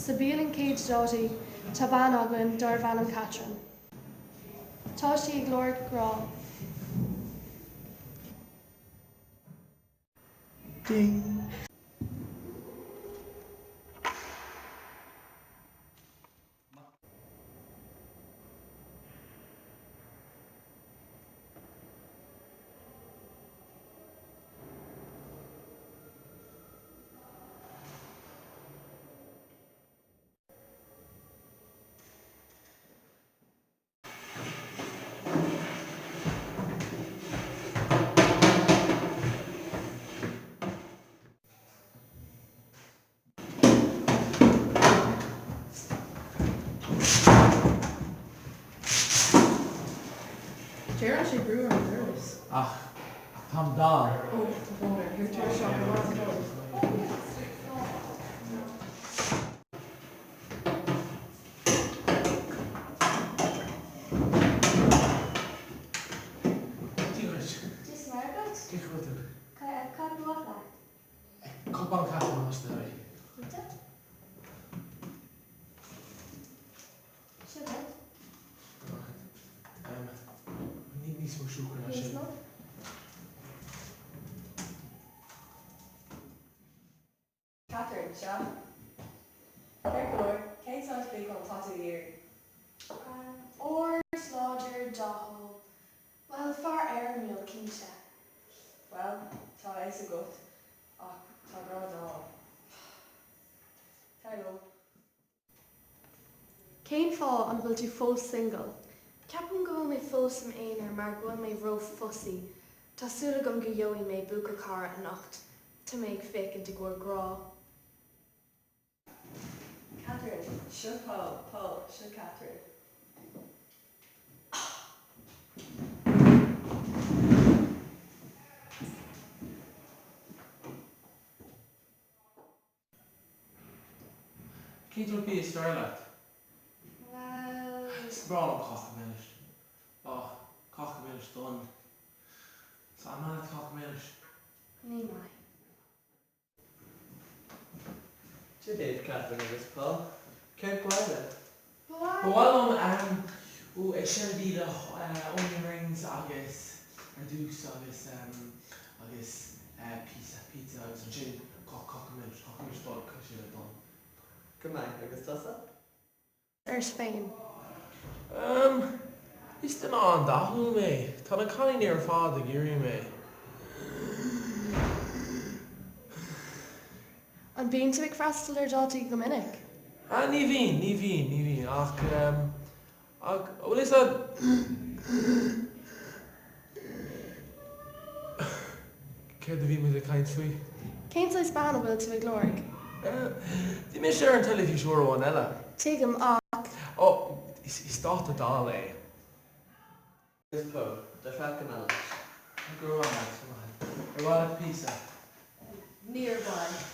Sa bialann Céad Dátaí tá bean againn darbh ainm Catherine. Tá sí ag lorg grá. Ding! Cuireann sé brú ar an doras. Ach, ach táim dall. Ó, tá brón orm. Here, tabhair isteach an mála. Dia dhuit. Dia is Muire dhuit. Cén chaoi a bhfuil tú? Cad ba mhaith leat? Cupán caife más dóigh. Cinnte. Seo duit. Go raibh maith agat. Níos mó siúcra ná sin. Níos mó? Catherine, Sea. Ceart go leor, cén saghas beacáin atá tú ag iarraidh? Ard, láidir, dathúil. Bhuel, fear éirimiúil, cinnte. Bhuel, tá a fhios agat, ach tá grá dall. Tar liom. Cén fáth an bhfuil tú fós single? Ceapaim go bhfuil mé fós im aonar mar go bhfuil mé ró-fussy. Tá súil agam go gheobhaidh mé buachaill cara anocht. Tá mé ag féachaint i gcomhair grá. Catherine, Seo Paul, Paul, seo Catherine. Cén sórt bia is fearr leat? Bhuel. Is breá liom cáca milis. Ó, cáca milis donn. Is an maith leat cáca milis? Ní maith. Dia daoibh Catherine agus Paul. Céard ba mhaith libh? Ba mhaith. Ba mhaith liom ó seilidí le onion rings agus ar dtús agus agus píosa pizza agus ansin cáca milis, cáca milis donn, caithfidh sé a bheith donn. Go maith, agus tusa? Ort féin. Umm, is duine an-dathúil mé. Tá na cailíní ar fad ag iarraidh mé. An mbíonn tú ag freastal ar dátaí go minic? Ah, ní bhíonn, ní bhíonn, ní bhíonn, ach ehm, ach, bhfuil fhios a'd, céard a bhí muid ag caint faoi? Cén saghas bean a bhfuil tú ag lorg? Eh, bhí mise ar an teilifís uair amháin eile. Tuigim, ach. Ó, is dáta dall é. Agus Paul, do cháca milis. Go raibh maith agat. Ar mhaith leat píosa? Níor mhaith.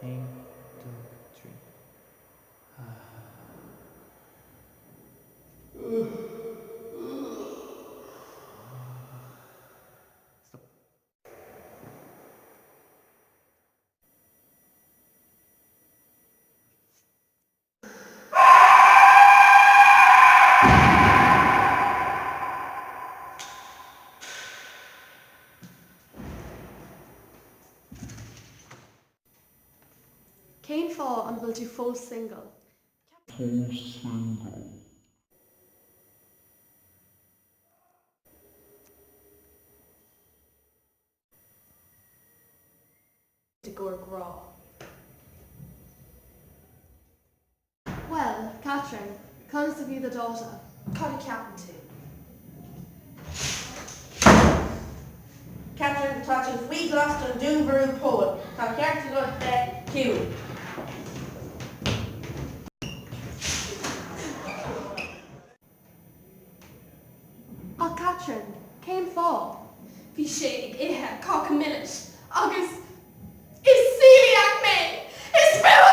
Aon, dó, trí. Stop. Cén fáth an bhfuil tú fós single? Fós single. I gcomhair grá. Bhuel, Catherine, conas a bhí do dáta? Cad a cheapann tú? Catherine, tá tú faoi ghlas don dúnmharú Paul. Tá ceart agat bheith ciúin. Cén fáth? Bhí sé ag ithe cáca milis agus is celiac mé! Is fuath!